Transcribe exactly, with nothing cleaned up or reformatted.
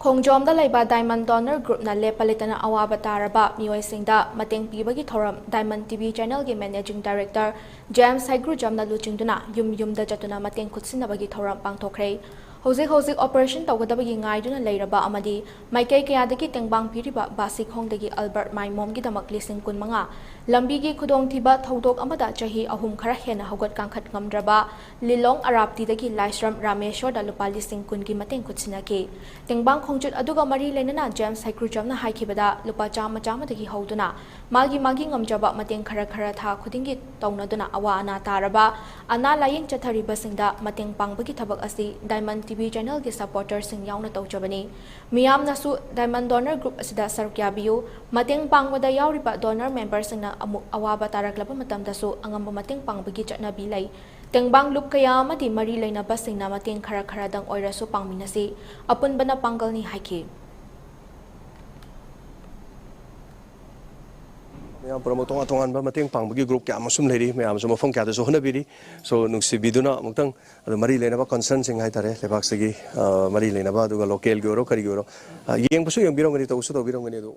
ꯈꯣꯡꯖꯣꯝꯗ ꯂꯩꯕ Diamond Donor Groupꯅ ꯂꯦꯞꯄ ꯂꯩꯇꯅ ꯑꯋꯥꯕ ꯇꯥꯔꯕ ꯃꯤꯑꯣꯏꯁꯤꯡꯗ ꯃꯇꯦꯡ ꯄꯤꯕꯒꯤ ꯊꯧꯔꯝ Diamond T V Channelꯒꯤ Managing Director James ꯍꯩꯒ꯭ꯔꯨꯖꯝꯅ ꯂꯨꯆꯤꯡꯗꯨꯅ ꯌꯨꯝ ꯌꯨꯝꯗ ꯆꯠꯇꯨꯅ ꯃꯇꯦꯡ ꯈꯨꯠꯁꯤꯟꯅꯕꯒꯤ ꯊꯧꯔꯝ ꯄꯥꯡꯊꯣꯛꯈ꯭ꯔꯦ꯫ ꯍꯧꯖꯤꯛ ꯍꯧꯖꯤꯛ operation ꯇꯧꯒꯗꯕꯒꯤ ꯉꯥꯏꯗꯨꯅ ꯂꯩꯔꯕ ꯑꯃꯗꯤ ꯃꯥꯏꯀꯩ ꯀꯌꯥꯗꯒꯤ ꯇꯦꯡꯕꯥꯡ ꯄꯤꯔꯤꯕ ꯕꯥꯁꯤꯈꯣꯡꯗꯒꯤ ꯑꯜꯕꯔꯠ ꯃꯥꯏꯃꯣꯝꯒꯤꯗꯃꯛ ꯂꯤꯁꯤꯡ ꯀꯨꯟ ꯃꯉꯥ, ꯂꯝꯕꯤꯒꯤ ꯈꯨꯗꯣꯡꯊꯤꯕ ꯊꯧꯗꯣꯛ ꯑꯃꯗ ꯆꯍꯤ ꯑꯍꯨꯝ ꯈꯔ ꯍꯦꯟꯅ ꯍꯧꯒꯠ ꯀꯥꯡꯈꯠ ꯉꯝꯗ꯭ꯔꯕ ꯂꯤꯂꯣꯡ ꯑꯔꯥꯞꯇꯤꯗꯒꯤ ꯂꯥꯏꯁ꯭ꯔꯝ ꯔꯥꯃꯦꯁꯣꯔꯗ ꯂꯨꯄꯥ ꯂꯤꯁꯤꯡ ꯀꯨꯟꯒꯤ ꯃꯇꯦꯡ ꯈꯨꯠꯁꯤꯟꯅꯈꯤ꯫ ꯇꯦꯡꯕꯥꯡ ꯈꯣꯡꯆꯠ ꯑꯗꯨꯒ ꯃꯔꯤ ꯂꯩꯅꯅ ꯖꯦꯝꯁ ꯍꯩꯀ꯭ꯔꯨꯖꯝꯅ ꯍꯥꯏꯈꯤꯕꯗ, ꯂꯨꯄꯥ ꯆꯥꯝꯃ ꯆꯥꯝꯃꯗꯒꯤ ꯍꯧꯗꯨꯅ ꯃꯥꯒꯤ ꯃꯥꯒꯤ ꯉꯝꯖꯕ ꯃꯇꯦꯡ ꯈꯔ ꯈꯔ ꯊꯥ ꯈꯨꯗꯤꯡꯒꯤ ꯇꯧꯅꯗꯨꯅ ꯑꯋꯥ ꯑꯅꯥ ꯇꯥꯔꯕ, ꯑꯅꯥ ꯂꯥꯌꯦꯡ ꯆꯠꯊꯔꯤꯕꯁꯤꯡꯗ ꯃꯇꯦꯡ ꯄꯥꯡꯕꯒꯤ ꯊꯕꯛ ꯑꯁꯤ Diamond T V Channelꯒꯤ supporterꯁꯤꯡ ꯌꯥꯎꯅ ꯇꯧꯖꯕꯅꯤ꯫ ꯃꯤꯌꯥꯝꯅꯁꯨ Diamond Donor Group ꯑꯁꯤꯗ ꯁꯔꯨꯛ ꯌꯥꯕꯤꯌꯨ꯫ ꯃꯇꯦꯡ ꯄꯥꯡꯕꯗ ꯌꯥꯎꯔꯤꯕ donor memberꯁꯤꯡꯅ ꯑꯃꯨꯛ ꯑꯋꯥꯕ ꯇꯥꯔꯛꯂꯕ ꯃꯇꯝꯗꯁꯨ ꯑꯉꯝꯕ ꯃꯇꯦꯡ ꯄꯥꯡꯕꯒꯤ ꯆꯠꯅꯕꯤ ꯂꯩ꯫ ꯇꯦꯡꯕꯥꯡ ꯂꯨꯞ ꯀꯌꯥ ꯑꯃꯗꯤ ꯃꯔꯤ ꯂꯩꯅꯕꯁꯤꯡꯅ ꯃꯇꯦꯡ ꯈꯔ ꯈꯔꯗꯪ ꯑꯣꯏꯔꯁꯨ ꯄꯥꯡꯃꯤꯟꯅꯁꯤ꯫ ꯑꯄꯨꯟꯕꯅ ꯄꯥꯡꯒꯜꯅꯤ ꯍꯥꯏꯈꯤ꯫ ꯃꯌꯥꯝ ꯄꯨꯝꯅꯃꯛ ꯇꯣꯉꯥꯟ ꯇꯣꯉꯥꯟꯕ ꯃꯇꯦꯡ ꯄꯥꯡꯕꯒꯤ group ꯀꯌꯥ ꯑꯃꯁꯨ ꯂꯩꯔꯤ, ꯃꯌꯥꯝꯁꯨ ꯃꯐꯝ ꯀꯌꯥꯗꯁꯨ ꯍꯣꯠꯅꯕꯤꯔꯤ꯫ So, ꯅꯨꯡꯁꯤꯕꯤꯗꯨꯅ ꯑꯃꯨꯛꯇꯪ ꯑꯗꯨ ꯃꯔꯤ ꯂꯩꯅꯕ concernꯁꯤꯡ ꯍꯥꯏꯇꯥꯔꯦ, ꯂꯩꯕꯥꯛꯁꯤꯒꯤ, ꯑ, ꯃꯔꯤ ꯂꯩꯅꯕ, ꯑꯗꯨꯒ localꯒꯤ ꯑꯣꯏꯔꯣ ꯀꯔꯤꯒꯤ ꯑꯣꯏꯔꯣ, ꯑ, ꯌꯦꯡꯕꯁꯨ ꯌꯦꯡꯕꯤꯔꯝꯒꯅꯤ, ꯇꯧꯕꯁꯨ ꯇꯧꯕꯤꯔꯝꯒꯅꯤ꯫ ꯑꯗꯨ